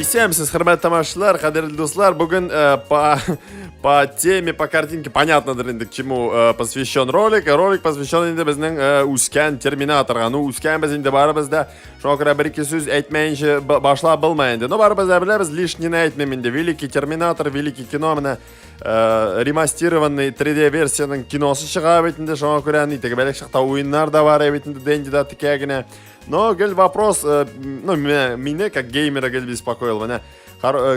Исәнмесез, хөрмәтле тамашачылар, кадерле дуслар. Бүген по теме, по картинке понятнодыр инде, к чему посвящен ролик. Ролик посвящен инде безнең үскән Терминаторга. Ну, үскән без инде барыбыз да. Шуңа күрә бер-ике сүз әйтмәенчә башлап булмый инде. Ну, барыбыз да беләбез, лишнины әйтмим инде. Великий Терминатор, великий кино менә ремастированный 3D версиянең киносы чыга бит инде. Шуңа күрә ни теге бәләк чакта уеннар да бар бит инде, Дэнди да текә генә. Но гел вопрос, ну, мине как геймера гел беспокоил. Менә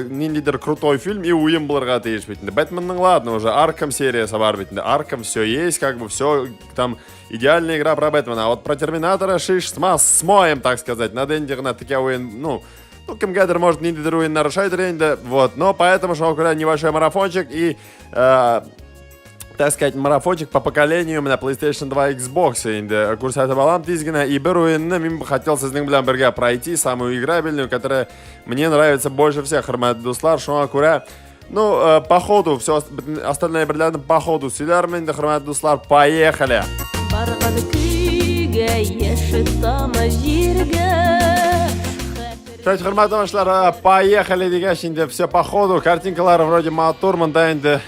ниндидер крутой фильм и уен булырга тиеш бит инде. Бэтменның ладно уже, Арkham сериясе бар бит инде. Арkham все есть, как бы все там идеальная игра про Бэтмена. А вот про Терминатора шиш смоем, так сказать. На Дэнди гына текә уен, ну, кемгәдер может ниндидер уеннар ошайдыр инде. Вот, но поэтому шуңа күрә небольшой марафончик и так сказать, марафончик по поколению на PlayStation 2, Xbox инде күрсәтеп алам тиз генә. И бер уенны мин бы хотел сезнең белән бергә пройти, самую играбельную, которая мне нравится больше всех, хөрмәтле дуслар. Шуңа күрә, ну, по ходу, все остальное әйберләрне по ходу сөйләрмен инде, хөрмәтле дуслар. Поехали! Барган көйгә яше тама җиргә. Кстати, хөрмәтле тамашачылар, поехали дигәч инде все по ходу, картинкалар вроде матур, монда инде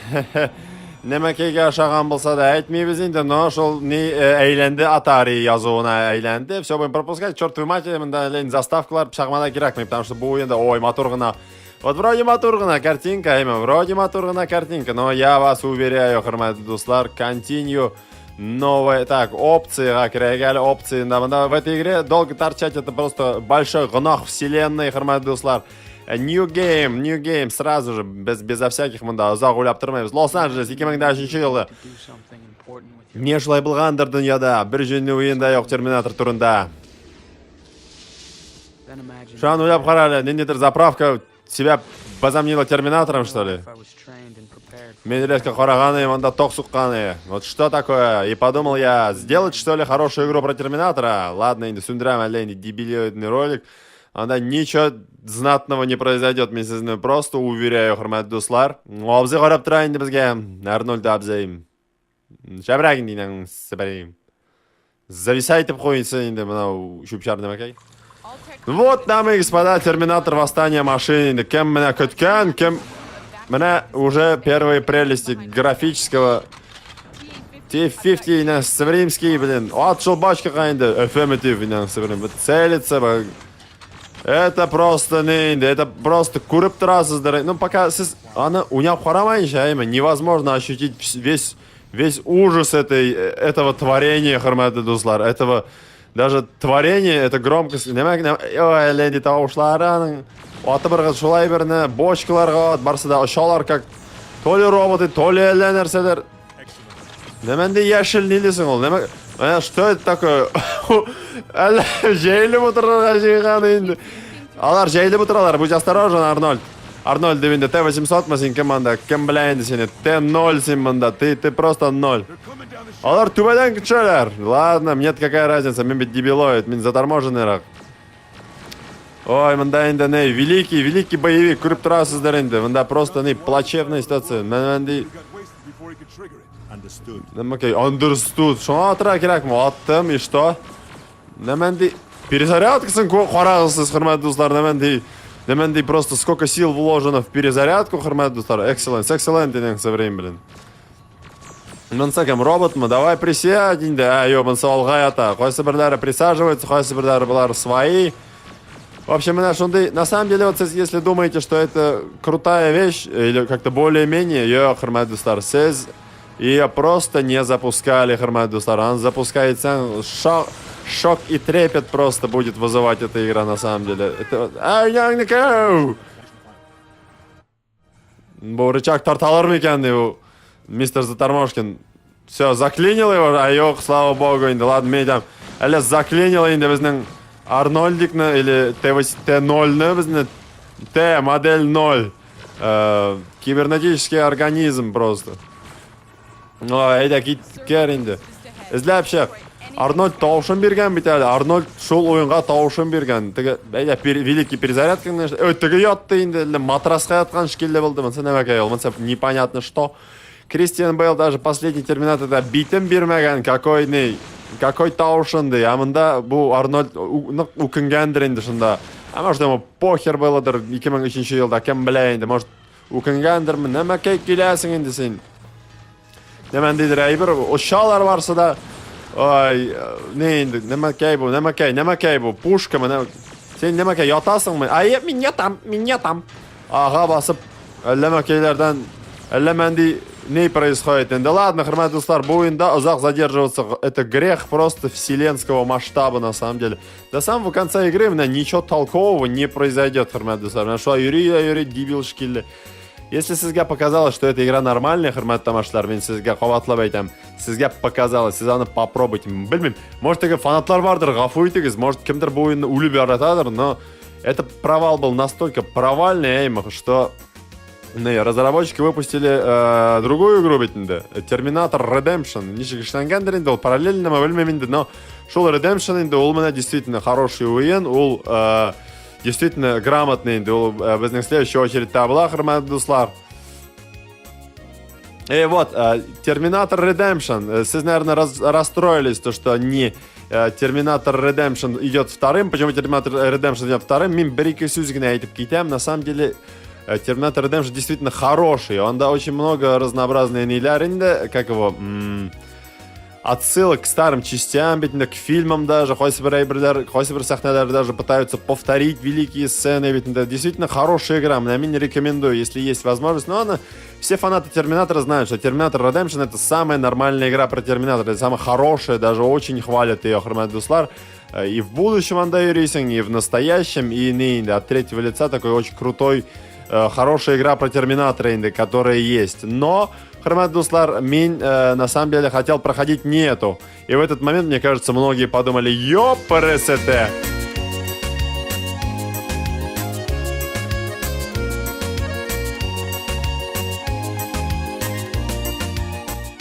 нәмәкәйгә ошаган булса да әйтмибез инде, но шул ни әйләнде Atari язуына әйләнде. Все будем пропускать, чертовой матери, монда әле инде заставкалар пычагыма да кирәкми, потому что бу уенда ой, матур гына. Вот вроде матур гына картинка, әйме, вроде матур гына картинка, но я вас уверяю, хөрмәтле дуслар, continue новая, так, опцияга керәйек әле, опция, да, монда в этой игре долго торчать, это просто большой гөнаһ вселенной, хөрмәтле дуслар. New game, new game, сразу же, безо всяких монда озак уйлап тормыйбыз. Лос-Анджелес, 2003 елы. Не шулай булгандыр дөньяда, бер җүнле уен да юк Терминатор турында. Шуны уйлап кара әле, ниндидер заправка себя возомнила Терминатором, что ли? Мин резко караган идем, анда ток суккан иде. Вот что такое? И подумал я, сделать что ли хорошую игру про Терминатора? Ладно, инде сүндерәм әллә инде дебилоидный ролик. Анда ничего знатного не произойдет, мин сезне просто уверяю, хөрмәтле дуслар. Абзый карап тора инде безгә, Арнольд абзый. Шәбрәк инде инәң себерим. Зависай итеп куйсы инде менә чүп-чар нәмәкәй. Вот, дамы и господа, Терминатор Восстание машин инде. Кем менә көткән, кем менә уже первые прелести графического T-50 инә Севримский, блин. Ат шул бачкага инде. Affirmative инә Севрим. Целится. Это просто не инде, это просто күреп торасыздыр. Ну, пока сез аны уйнап карамаенча, әйме, невозможно ощутить весь ужас этого творения, хөрмәтле дуслар. Этого даже творение, это громко нәмә, ой, леди тавышлары аның. Аты бер шулай берне бочкаларга ат, барсы да очалар, как то ли роботы, то ли әллә нәрсәләр. Нәмәнде яшел ни дисең ул? Нәмә? Ә, что это такое? Әллә җәелеп утырырга җыйган инде. Алар җәелеп утыралар. Будь осторожен, Арнольд. Арнольд дип инде Т-800 мы син кем анда? Кем белә инде сине? Т-0 син монда. Ты просто ноль. Алар түбәдән төшәләр. Ладно, мне какая разница? Мин бит дебилоид, мин заторможенныйрак. Ой, монда инде не, великий, великий боевик күреп торасыздар инде. Монда просто не плачевная ситуация. Менә Нәмәкәй, understood. Шуңа атырга кирәкме? Аттым, и что? Нәмәнди перезарядкасын карагыз сез, хөрмәтле дуслар, нәмәнди нәмәнди просто сколько сил вложено в перезарядку, хөрмәтле дуслар. Excellent, excellent дигән со время, блин. Монсы кем, роботмы? Давай присядь инде. Ә, юк, монсы алга ята. Кайсы берләре присаживаются, кайсы берләре болар свои. В общем, менә шундый, на самом деле, вот сез, если думаете, что это крутая вещь, или как-то более-менее, юк, хөрмәтле дуслар, сез ее просто не запускали, хөрмәтле дуслар. Аны запускается, шок, шок и трепет просто будет вызывать эта игра, на самом деле. Это... Ай, Бу рычаг тарталыр микән ди бу мистер Заторможкин. Все, заклинил его, а юк, слава богу инде. Ладно, мин әйтәм. Әллә заклинил инде безнең Арнольдикны или Т0-ны безне Т модель 0. Кибернетический организм просто. Ну, әйдә киткәр инде. Эзләп чык. Арнольд тавышын биргән бит әле. Арнольд шул уенга тавышын биргән. Теге әйдә великий перезарядка. Ой, теге ятты инде, әллә матраска яткан шикелле булды. Монсы нәмәкәй ул? Монсы непонятно что. Кристиан Бейл даже последний Терминаторда битен бирмәгән, какой ни, какой тавышын ди. Ә монда бу Арнольд нык үкенгәндер инде шунда. А может, ему похер было-дыр, 2003 елда, кем белә инде, может, үкенгәндер, нәмәкәй киләсең инде син. Нәмәндидер әйбер, очалар барсы да. Ай, не инде, нәмәкәй бу, нәмәкәй, нәмәкәй бу, пушка менә. Син нәмәкәй ятасыңмы? Ай, мин ятам, мин ятам. Ага басып, әллә мәкәйләрдән, әллә мәнди не происходит инде. Ладно, хөрмәтле дуслар, бу уенда озак задерживаться это грех просто вселенского масштаба на самом деле. До самого конца игры менә ничего толкового не произойдет, хөрмәтле дуслар. Менә шулай йөри дә йөри дебил шикелле. Если сезгә показалось, что эта игра нормальная, хөрмәтле тамашачылар, мин сезгә кабатлап әйтәм, сезгә показалось, сез аны попробуйте. Белмим, может, теге фанатлар бардыр, гафу итегез, может, кемдер бу уенны үлеп яратадыр, но это провал был настолько провальный, әйме, что не, разработчики выпустили другую игру бит инде. Terminator Redemption. Ничек эшләнгәндер инде ул параллельно белмим инде, но шул Redemption инде ул менә действительно хороший уен, ул действительно грамотный инде ул безнең следующий очередьтә була, хөрмәтле дуслар. И вот, Terminator Redemption. Сез, наверное, расстроились, то, что не Terminator Redemption идет вторым. Почему Terminator Redemption идет вторым? Мин бер-ике сүз генә әйтеп китәм. На самом деле, Terminator Redemption действительно хороший. Он, да, очень много разнообразных ниләр инде, как его, отсылок к старым частям, бит инде, к фильмам даже, кайсы бер әйберләр, кайсы бер сәхнәләр даже пытаются повторить великие сцены, бит инде. Действительно хорошая игра, менә мин рекомендую, если есть возможность. Но она, все фанаты Терминатора знают, что Терминатор Redemption это самая нормальная игра про Терминатора, это самая хорошая, даже очень хвалят ее, хөрмәтле дуслар. И в будущем анда йөрисең, и в настоящем, и не инде от третьего лица такой очень крутой, хорошая игра про Терминатора инде, которая есть. Но, хөрмәтле дуслар, мин на самом деле хотел проходить не эту. И в этот момент, мне кажется, многие подумали, ёпрст!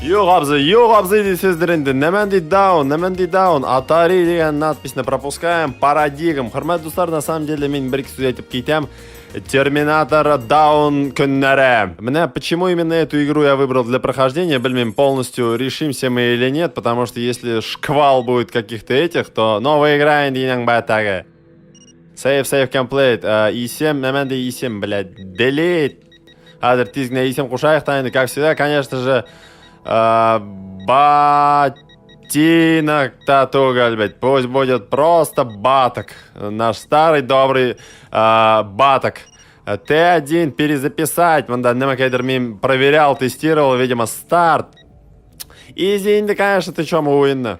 Юк, абзый, юк, абзый дисездер инде. Нәмәнди даун, нәмәнди даун. Atari дигән надписьне пропускаем. Парадигм. Хөрмәтле дуслар, на самом деле мин бер ике сүз әйтеп китәм. Терминатор Даун көннәре. Менә почему именно эту игру я выбрал для прохождения, белмим, полностью решимся мы или нет, потому что если шквал будет каких-то этих, то новая игра инде байтагы. Save, save complete. И7, нәмәнди и7, блядь, delete. Хәзер тиз генә исем кушаек та инде, как всегда, конечно же, ботинок та түгел бит. Пусть будет просто баток. Наш старый добрый баток. Т1 перезаписать. Монда нәмәкәйдер мин проверял, тестировал, видимо, старт. Изи инде, конечно, ты чё, уенны.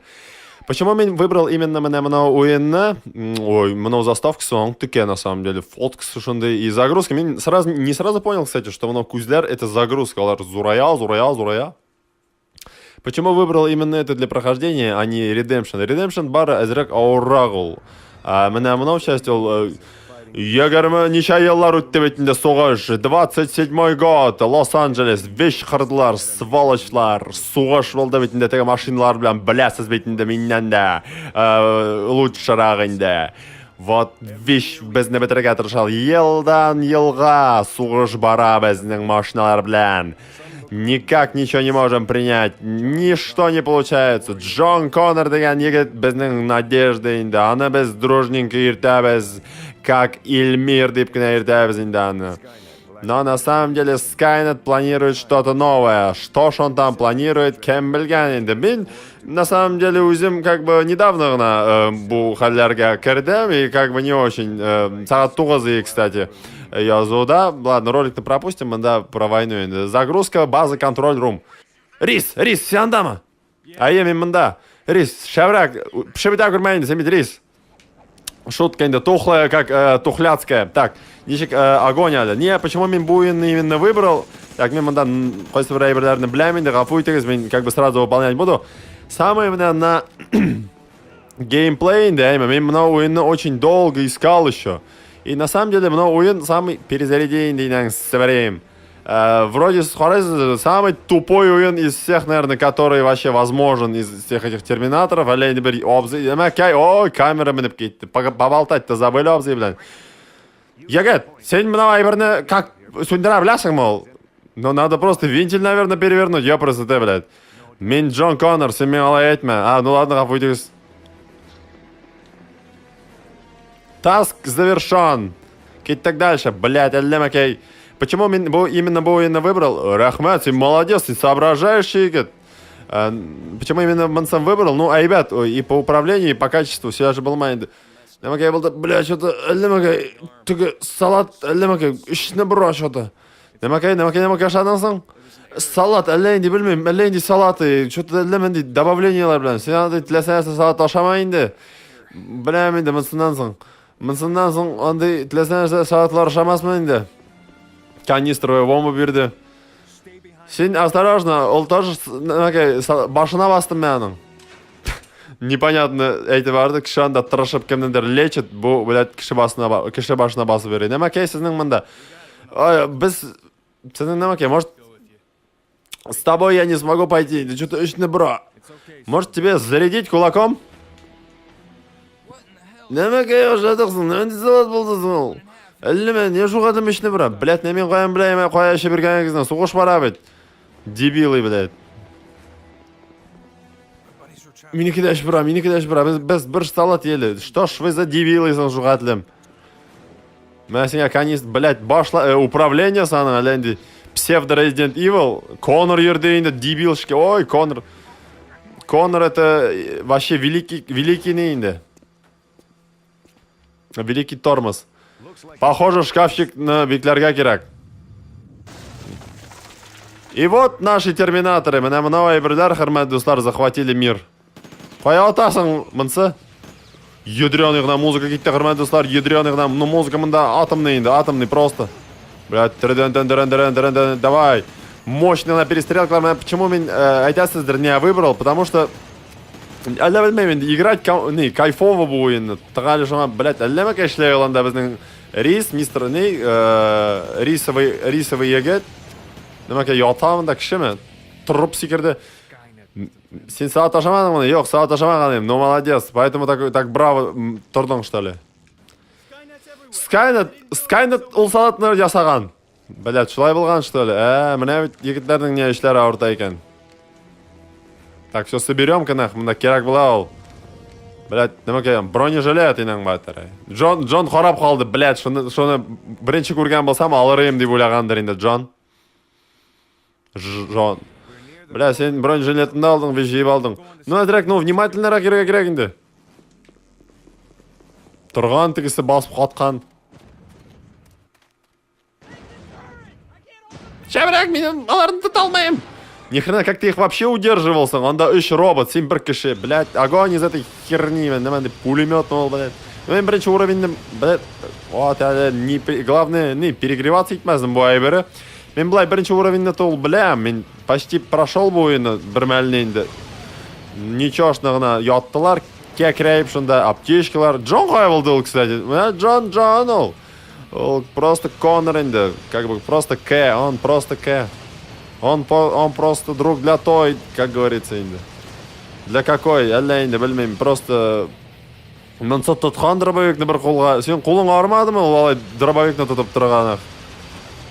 Почему мин выбрал именно менә моны уенны? Ой, моның заставкасы аның текә, на самом деле. Фоткасы шундый и загрузка. Мин сразу, не сразу понял, кстати, что моның күзләр это загрузка. Алар зурая, зурая, зурая. Почему выбрал именно это для прохождения, а не Redemption? Redemption бары әзрәк авыррак ул. А, менә моның часть ул егерме ничә еллар үтте бит инде сугыш. 27 год, Лос-Анджелес, вещь кырдылар, сволочьлар. Сугыш булды бит инде теге машиналар белән, беләсез бит инде миннән дә лучшерак инде. Вот вещь безне бетерергә тырышалар. Елдан елга сугыш бара безнең машиналар белән. Никак ничего не можем принять. Ничто не получается. Джон Коннор дигән егет безнең надежда инде. Аны без дружненько йөртәбез. Как Эльмир дип кенә йөртәбез инде аны. Но на самом деле Skynet планирует что-то новое. Что ж он там планирует, кем белгән инде. Мин на самом деле үзем как бы недавно гына бу хәлләргә кердем и как бы не очень. Сәгать 9, кстати, язуда. Ладно, роликны пропустим, монда про войну инде. Загрузка, база, контроль, рум. Рис, Рис, син андамы? Әйе, мин монда. Рис, шәбрәк, пешеп бетә күрмә инде, син бит Рис. Шутка инде тухлая, как тухляцкая. Так, ничек огонь әле. Не, почему мин бу уенны именно выбрал? Так, мин монда кайсы бер әйберләрне беләм инде, гафу итегез, мин как бы сразу выполнять буду. Самое менә на геймплей инде, әйме, мин менә уенны очень долго искал еще. И на самом деле менә уен самый перезарядение дигән сәбәрем. Вроде карайсыз, самый тупой уен из всех, наверное, который вообще возможен из всех этих терминаторов. Әллә инде бер абзый, әмәкәй, ой, камера менеп китте. Поболтать-то забыли абзый белән. Егет, син менә әйберне как сүндерә беләсеңме ул? Ну, надо просто вентиль, наверное, перевернуть, ёпрст, ты, блядь. Мин Джон Коннор, син миңа алай әйтмә. А, ну ладно, гафу итегез. Таск завершен. Киттек дальше. Блять, әллә мәкәй. Почему мин бу именно бу уенны выбрал? Рәхмәт, син молодец, син соображающий егет. Почему именно монысын выбрал? Ну, әйбәт, и по управлению, и по качеству, все же булмай инде. Нәмәкәй булды, бля, что-то әллә мәкәй, теге салат, әллә мәкәй, эчне бора что-то. Нәмәкәй, нәмәкәй, нәмәкәй ашадың соң? Салат, әллә инде белмим, әллә инде салаты, что-то әллә инде добавлениеләр белән. Син андый теләсә нәрсә салат ашама инде. Беләм инде монсыннан соң. Монсыннан соң андый теләсә нәрсә салатлар ашамасмы инде? Канистровая бомба бирде. Син осторожно, ул тоже нәмәкәй, башына бастым мин аның. Непонятно әйтеп барды, кеше анда тырышып кемнедер лечит, бу, блядь, кеше башына кеше башына басып йөри. Нәмәкәй сезнең монда. Ай, без сезнең нәмәкәй, может, с тобой я не смогу пойти, ты что-то эшне бра. Может, тебе зарядить кулаком? Нәмәкәй ашадык соң, нинди салат булды соң ул? Әллә мен, не шугадым эшне бра. Блядь, мин каян беләм, кая эчеп йөргәнегезне, сугыш бара бит. Дебилы, блядь. Минеке дә эш бара, минеке дә эш бара. Без, без бер салат ели. Что ж вы за дебилы соң шугатлым? Менә сиңа канист, блядь, башла, управление саны, әллә инде псевдо Resident Evil, Конор йөрде инде, дебилшки. Ой, Конор. Конор это вообще великий, великий не инде. Великий тормоз. Похоже, шкафчикны бикләргә кирәк. И вот наши терминаторы. Менә монау әйберләр, хөрмәтле дуслар, захватили мир. Кая атасың, монсы? Ядреный гына музыка китте, хөрмәтле дуслар, ядреный гына. Ну, музыка монда атомный инде, атомный просто. Блядь, тердән дән дәрән дәрән дәрән дәрән. Давай. Мощный на перестрелкалар. Менә почему мин әйтәсездер, не выбрал, потому что әллә белмәйм инде, играть не, кайфово бу уенны. Тагы шуңа, блядь, әллә мәкә эшләй аланда безнең Рис, мистер не, рисовый, рисовый егет. Нәмәкә ята монда кешеме? Торып сикерде. Син салат ашамадыңмы? Юк, салат ашамаган идем. Ну, молодец. Поэтому так, так браво тордың, что ли? Скайнет, Скайнет ул салатны ясаган. Блядь, шулай булган, что ли? Ә, менә бит егетләрнең не эшләре авырта икән. Так, все соберем нах, монда кирәк була ул. Блядь, нәмәкәй, бронежилет инәң батыр. Джон, Джон харап калды, блядь, шуны, шуны беренче күргән булсам алыр идем дип уйлагандыр инде Джон. Жон. Бля, син бронежилетыңды алдың, без җыеп алдың. Ну, әзрәк, ну, внимательнырак йөрергә кирәк инде. Торган тегесе басып каткан. Шәбрәк, мин аларны тота алмыйм. Ни хрена, как ты их вообще удерживался? Анда өч робот, син бер кеше, блядь, огонь из этой херни, нәмә дип, пулемет ул, блядь. Ну, мин беренче уровеньне, блядь, вот, әле не, главное, не, перегреваться итмәсен бу әйбере. Мин былай беренче уровеньне тул беләм, мин почти прошел бу уенны бер мәлне инде. Ничешно гына яттылар, кәкрәеп шунда аптечкалар. Джон кая булды ул, кстати? Менә Джон, Джон ул. Ул просто Коннор инде, как бы просто К, он просто К. Он, он просто друг для той, как говорится инде. Для какой, әллә инде белмим, просто Монсы тоткан дробовикны бер кулга. Син кулың армадымы ул алай дробовикны тотып торганы?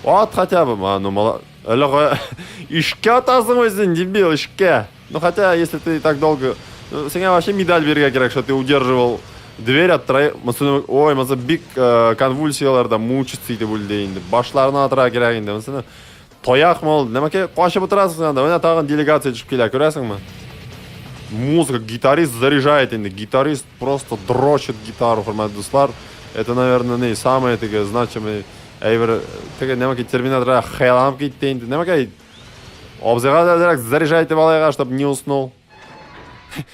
Ат хотя бы. А, ну мало. Әле кая ишкә атасың үзен, дебил, ишкә. Ну хотя, если ты так долго... Ну, сиңа вообще медаль бирергә кирәк, что ты удерживал дверь от троих. Монсы, ой, монсы бик конвульсияләрдә мучиться итеп үлде инде. Башларына атырга кирәк инде. Монсыны Таяк мол, нәмәкә качып утырасың анда. Менә тагын делегация төшеп килә, күрәсеңме? Музыка, гитарист заряжает инде. Гитарист просто дрочит гитару, хөрмәтле дуслар. Это, наверное, не самое теге значимый әйбер. Теге нәмәкә терминаторга хыялланып китте инде. Нәмәкә абзыйга да әзрәк заряжать итеп алайга, чтобы не уснул.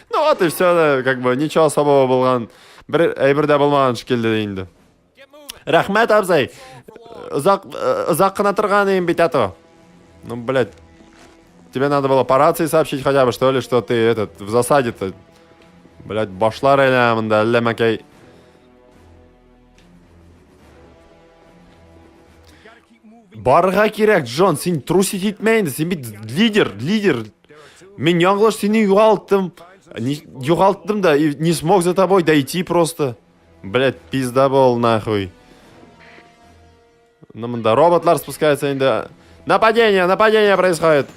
Ну вот и все, как бы ничего особого булган. Бер әйбер дә булмаган шикелле инде. Рәхмәт, абзый. Озак, озак кына торган идем бит ато. Ну, блядь. Тебе надо было по рации сообщить хотя бы, что ли, что ты этот, в засаде-то. Блядь, башлар әйләнә монда, әллә мәкәй. Барырга кирәк, Джон, син трусить итмә инде, син бит лидер, лидер. Мин яңлыш сине югалттым. Не, югалттым да, и не смог за тобой дойти просто. Блять, пиздабол нахуй. Ну, монда роботлар спускаются инде. Нападение, нападение происходит.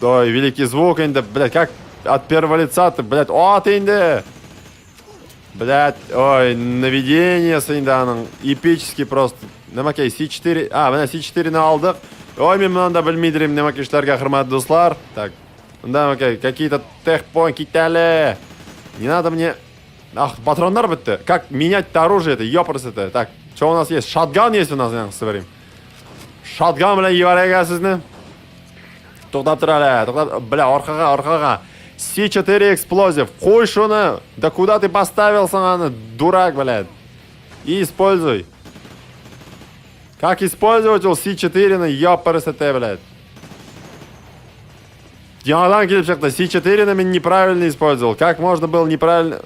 Ой, великий звук инде, блять, как от первого лица ты, блять, от инде. Блядь, ой, наведение инде аның эпический просто. Нәмәкәй, C4, а, менә C4-не алдык. Ой, мин моннан да белмидер инде нәмәкәй эшләргә, хөрмәтле дуслар. Так, монда нәмәкәй, какие-то техпоинт китәле. Не надо мне... Ах, патроннар бетте. Как менять-то оружие это, ёпрс это. Так, что у нас есть? Шотган есть у нас, я говорим. Шотган белән ебәрәгә сезне. Туктап тор әле, туктап, бля, аркага, аркага. С4 эксплозив. Куй шуны. Да куда ты поставил аны, дурак, блядь? И используй. Как использовать ул С4 ны, ёпрст, блядь. Яңадан килеп чыкты. С4 ны мин неправильно использовал. Как можно было неправильно...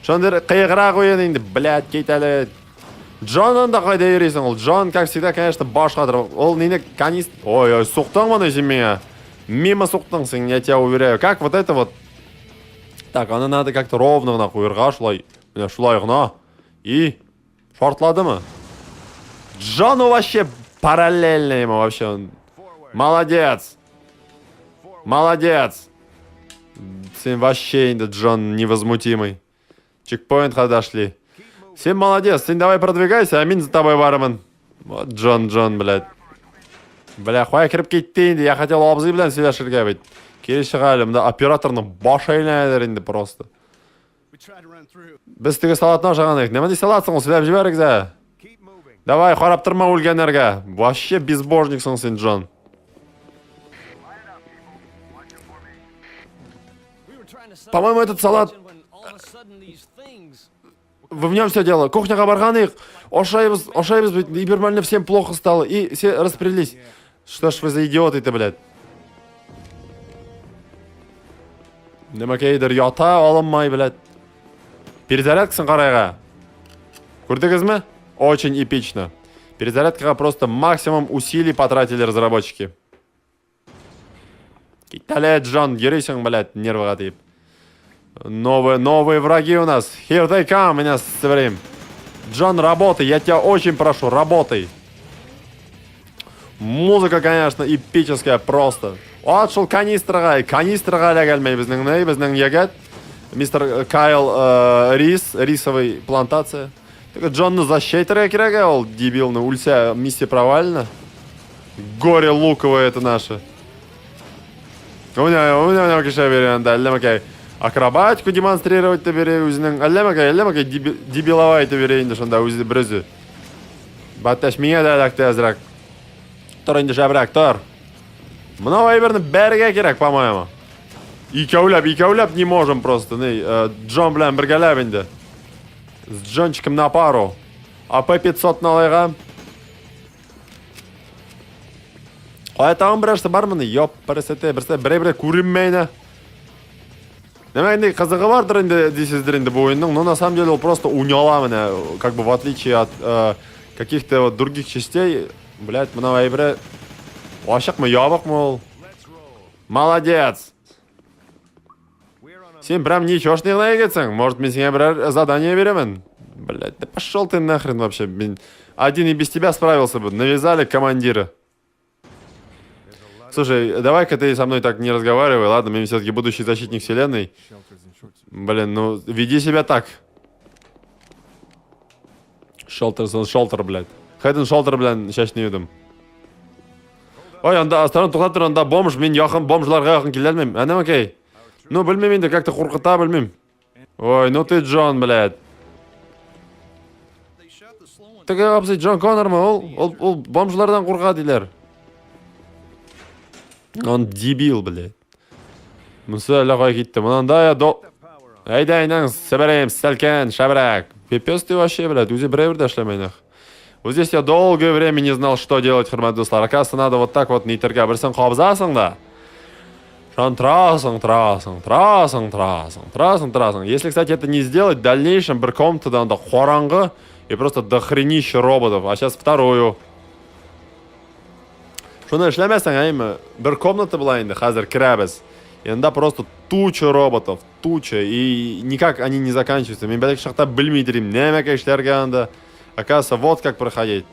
Шундый кыеграк уен инде, блядь, кит әле. Джон анда кайда йөрисең ул? Джон, как всегда, конечно, баш катырып. Ул мине канист... Ой, ой, суктың моны син миңа. Мимо суктың син, я тебя уверяю. Как вот это вот? Так, аны надо как-то ровно гына куерга, шулай. Менә шулай гына. И шартладымы? Джону вообще параллельно ему вообще. Он... Молодец. Молодец. Син вообще инде Джон невозмутимый. Чекпоинтка дошли. Син молодец, син давай продвигайся, а мин за тобой барамын. Вот Джон, Джон, блядь. Бля, кая кереп китте инде, я хотел абзый белән сөйләшергә бит. Кире чыга әле, монда операторның башы әйләнәдер инде просто. Без теге салатны ашаган идек. Нәмә ди салат соң ул, сөйләп җибәрегез ә. Давай, карап торма үлгәннәргә. Вообще безбожниксың син, Джон. По-моему, этот салат... В нем все дело. Кухняга барган идек. Ашайбыз, ашайбыз бит. И нормально всем плохо стало. И все распрялись. Что ж вы за идиоты-то, блядь? Нәмәкәйдер ята алынмай, блядь. Перезарядкасын карайга. Күрдегезме? Очень эпично. Перезарядкага просто максимум усилий потратили разработчики. Кит әле, Джон, йөрисең, блядь, нервыга тиеп. Новые, новые враги у нас. Here they come, меня с Джон, работай, я тебя очень прошу, работай. Музыка, конечно, эпическая просто. Ат шул канистрага, канистрага эләгәлмәй безнең, ни, безнең егет. Мистер Кайл э, Рис, рисовый плантация. Только Джонны защитәргә кирәк, ә ул дебилны үлсә, миссия провалена. Горе луковое это наше. У меня, у меня кеше бирә анда, әллә мәкәй акробатику демонстрировать та бирә үзенең, әллә мәкәй, әллә мәкәй дебиловай та бирә инде шунда үзе берүзе. Батташ миңа да эләкте әзрәк. Тор инде шәбрәк, тор. Мынау әйберне бәргә кирәк, по-моему. Икәүләп, икәүләп не можем просто. Ни, э, Джон белән бергәләп инде. С Джончиком на пару. АП-500 алайга. Кая тагын берәрсе бармыни? Ёп, берсе берсе берәй-берәй күренмәй дә. Нәмә инде кызыгы бардыр инде дисездер инде бу уенның, но на самом деле ул просто уйнала менә, как бы в отличие от э, каких-то вот других частей, блядь, менә әйбере ачыкмы, ябыкмы ул? Молодец! Син прям ничегошный гына егетсең. Может, мин сиңа берәр задание бирәмен? Блядь, да пошел ты нахрен вообще. Мин один и без тебя справился бы. Навязали командира. Слушай, давай-ка ты со мной так не разговаривай, ладно? Мин все-таки будущий защитник вселенной. Блин, ну веди себя так. Шелтер, шелтер, блядь. Head and shoulder белән чәчне юдым. Ой, анда астаран туктап тор, анда бомж, мин якын бомжларга якын килә алмыйм. Әнә окей. Ну, белмим инде, как-то куркыта, белмим. Ой, ну ты Джон, блядь. Теге абзый Джон Коннормы? Ул, ул, ул бомжлардан курка диләр. Он дебил, блядь. Монысы әллә кая китте. Моннан да я до... Әйдә, әйдәң, себерәем, сәлкән, шәбрәк. Пипец ты вообще, блядь, үзе берәү дә эшләмәй нах. Вот здесь я долгое время не знал, что делать, хөрмәтле дуслар. Оказывается, надо вот так вот нитәргә. Берсен кабызасың да. Шан торасың, торасың, торасың, торасың, торасың, торасың. Если, кстати, это не сделать, в дальнейшем бер комнатада анда караңгы и просто дохренище роботов. А сейчас вторую. Шуны эшләмәсәң, әйме, бер комната була инде, хәзер керәбез. И анда просто туча роботов, туча, и никак они не заканчиваются. Мин бәлки чакта белми дирим, нәмәкә эшләргә анда. Оказывается, вот как проходить.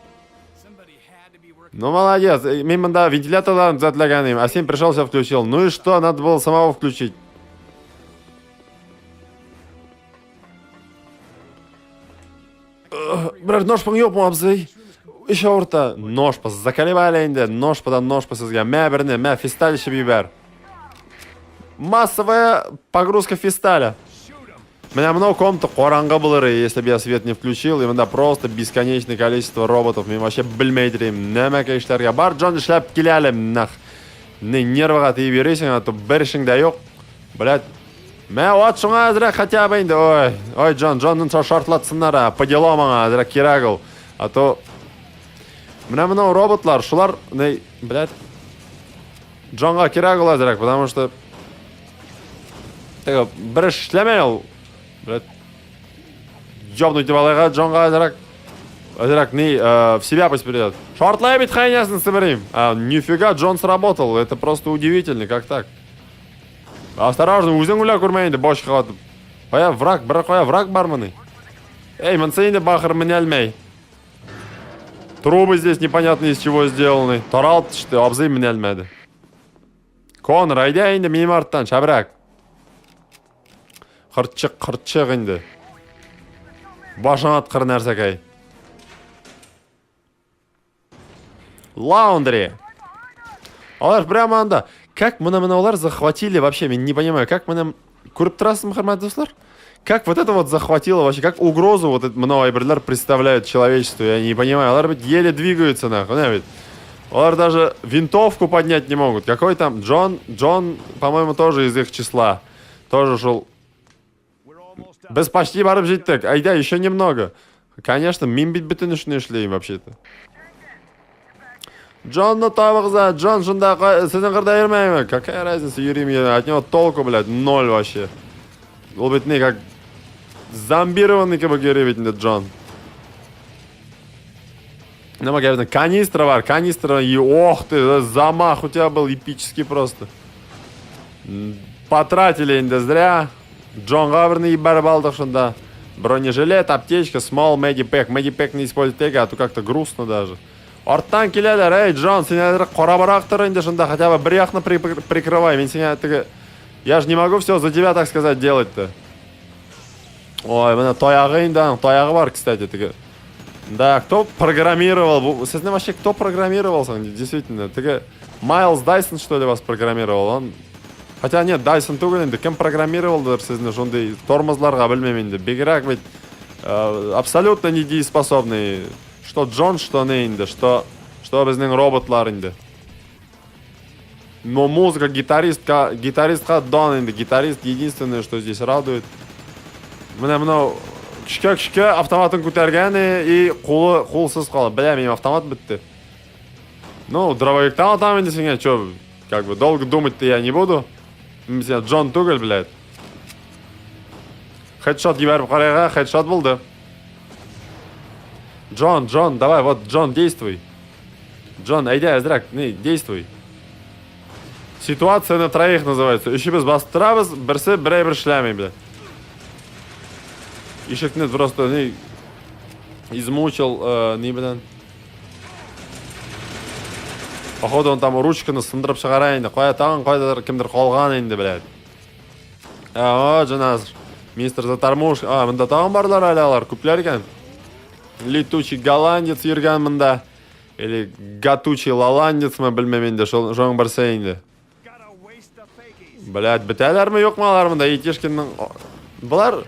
Ну, молодец. Мин монда вентиляторларын төзәтләгән идем, а син пришел, все включил. Ну и что, надо было самого включить. Берәр ножпаң юкмы, абзый? Эч авырта. Ножпа, заколебали инде. Ножпадан ножпа сезгә. Мә берне, мә, фисталь эчеп җибәр. Массовая погрузка фисталя. Менә монау комната караңгы булыр, если бы я свет не включил, и монда просто бесконечное количество роботов. Мин вообще белмәй йөрим. Нәмәкә эшләргә. Бар, Джон, эшләп кил әле, нах. Не нервыга тиеп йөрисең, а то бер эшең дә юк. Блядь. Мә, ат шуңа әзрәк хотя бы инде. Ой, ой, Джон, Джонны шартлатсыннар, а. По делам аңа әзрәк кирәк ул. А то Менә монау роботлар, шулар, не, блядь. Джонга кирәк ул әзрәк, потому что теге бер эш эшләмәй ул. Блядь. Ёбнуть дип алайга Джонга әзрәк. Әзрәк не, в себя пусть придет. Шартлай бит хайнясын сыбырым. А, нифига, Джон сработал. Это просто удивительно, как так? Осторожно, үзең үлә күрмә инде, башка атып. Кая враг, бер кая враг бармыни? Эй, монсы инде бахыр менә алмай. Трубы здесь непонятно из чего сделаны. Таралып төште, абзый менә алмады. Конор, әйдә инде минем арттан, шәбрәк. Кырчык, кырчык инде. Башың аткыр нәрсәкәй. Лаундри. Алар прямо анда. Как моны менә алар захватили вообще, мин не понимаю, как моны күреп торасызмы, хөрмәтле дуслар? Как вот это вот захватило вообще, как угрозу вот это моны әйберләр представляют человечеству, я не понимаю. Алар бит еле двигаются нахуй, менә бит. Алар даже винтовку поднять не могут. Какой там Джон, Джон, по-моему, тоже из их числа. Тоже шел. Без почти барып җиттек. Әйдә, еще немного. Конечно, мин бит бөтен эшне эшлим вообще-то. Джонны табыгыз, а, Джон шунда сезнең кырда йөрмәйме? Какая разница, йөрим я, от него толку, блядь, ноль вообще. Ул бит не как зомбированный кебек йөри бит инде Джон. Нәмә кәрәк? Канистра бар, канистра. И ох ты, замах у тебя был эпический просто. Потратили инде зря. Джонга берне ебәреп алдык шунда. Бронежилет, аптечка, small, медипэк. Медипэк не использовать а то как-то грустно даже. Арттан киләләр, эй, Джон, син әзрәк карабрак тор инде шунда, хотя бы бер якны прикрывай. Мин сиңа теге... Я же не могу все за тебя, так сказать, делать-то. Ой, менә таягы инде аның, таягы бар, кстати, теге. Да, кто программировал? Бу, сезне вообще кто программировал, соң, действительно? Теге Майлз Дайсон, что ли, вас программировал? Он Хотя нет, Дайсон түгел инде. Кем программировалдыр сезне шундый тормозларга белмим инде. Бигрәк бит абсолютно недееспособный. Что Джон, что не инде, что что безнең роботлар инде. Но музыка гитаристка, гитаристка дан инде. Гитарист единственное, что здесь радует. Менә менә көчкә көчкә автоматын күтәргән и кулы кулсыз калып. Бля, минем автомат бетте. Ну, дробовиктан атам инде сиңа, чё, как бы долго думать-то я не буду. Мин сиңа Джон түгел, блядь. Хедшот җибәреп карайга, хедшот булды. Джон, Джон, давай, вот, Джон, действуй. Джон, әйдә, әзрәк, не, действуй. Ситуация на троих называется. Өчебез басып торабыз, берсе бер әйбер эшләми, блядь. Ишекне просто не измучил, ни белән. Походу он там ручканы сындырып чыгара инде. Кая тагын кайдадыр кемдер калган инде, блядь. А, о, Джаназ. Мистер Затормуш. А, монда тагын барлар әле алар, күпләр икән. Летучий голландец йөргән монда. Или гатучий лоландецмы, белмим инде, шул шуның берсе инде. Блядь, бетәләрме, юкмы алар монда? Етишкинның Болар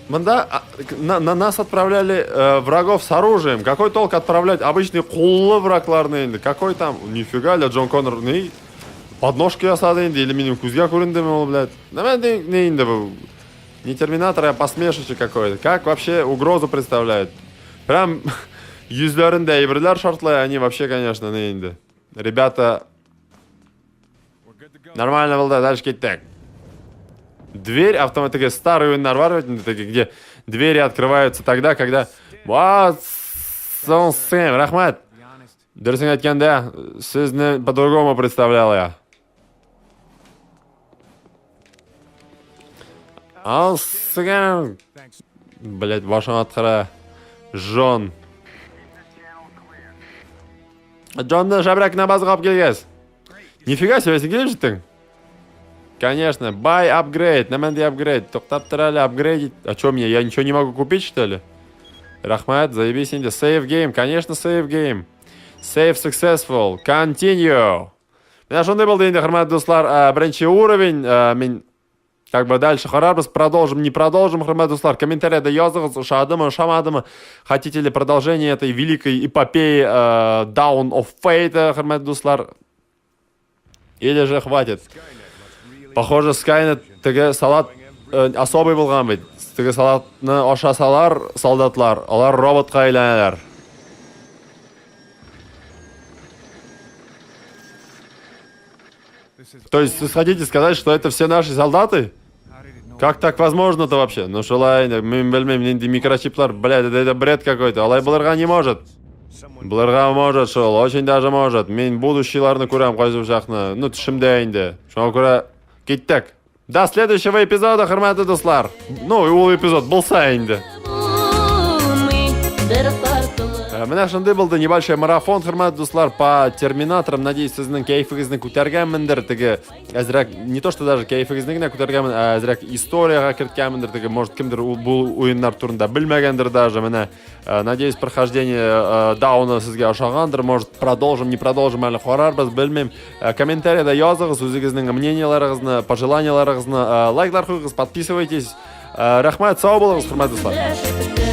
Монда на, на нас отправляли врагов с оружием. Какой толк отправлять обычные куллы врагларны инде? Какой там? Нифига ля Джон Коннор ни подножка ясады инде или минем күзгә күрендеме ул, блядь? Нәмә не инде бу? Не терминатор, а посмешище какое-то. Как вообще угрозу представляют? Прям йөзләрендә әйберләр шартлай, они вообще, конечно, не инде. Ребята, нормально булды, дальше киттек. Дверь автоматически старый уеннар бар бит инде теге, где двери открываются тогда, когда Ва, сын, рәхмәт. Дөресен әйткәндә, сезне по-другому представлял я. Ал сыган. Блять, башың аткыра. Жон. Джонны шәбрәк кенә базга алып килгәз. Нифига себе, син килеп җиттең. Конечно, buy upgrade, нәмәнди апгрейд. Туктап тор әле, апгрейдить. А чё мне, я ничего не могу купить, что ли? Рәхмәт, заебись инде. Save game, конечно, save game. Save successful. Continue. Менә шундый булды инде, хөрмәтле дуслар, э, беренче уровень. Э, мин как бы дальше карарбыз, продолжим, не продолжим, хөрмәтле дуслар. Комментариядә языгыз, ошадымы, ошамадымы? Хотите ли продолжение этой великой эпопеи э, Down of Fate, хөрмәтле дуслар? Или же хватит? Похоже, Skynet теге салат э, особый булган бит. Теге салатны ашасалар, солдатлар, алар роботка әйләнәләр. То есть вы хотите сказать, что это все наши солдаты? Как так возможно-то вообще? Ну шулай инде, мин белмим, нинди микрочиплар, блядь, это, это бред какой-то. Алай булырга не может. Булырга может шул, очень даже может. Мин будущийларны күрәм кайсы чакны. Ну, төшемдә инде. Шуңа күрә киттек. До следующего эпизода, хөрмәтле дуслар. Ну, ул эпизод булса инде. Э, менә шундый булды небольшой марафон, хөрмәтле дуслар, по терминаторам. Надеюсь, сезнең кәефегезне күтәргәнмендер. Теге әзрәк, не то что даже кәефегезне генә күтәргәнмен, ә әзрәк историягә керткәнмендер. Теге, может, кемдер бу уеннар турында белмәгәндер даже. Менә, э, надеюсь, прохождение э, дауна сезгә ошагандыр. Может, продолжим, не продолжим, әле карарбыз, белмим. Э, комментариядә языгыз үзегезнең мнениеларыгызны, пожеланиеларыгызны, э, лайклар куегыз, подписывайтесь. Э, рәхмәт, сау булыгыз, хөрмәтле дуслар.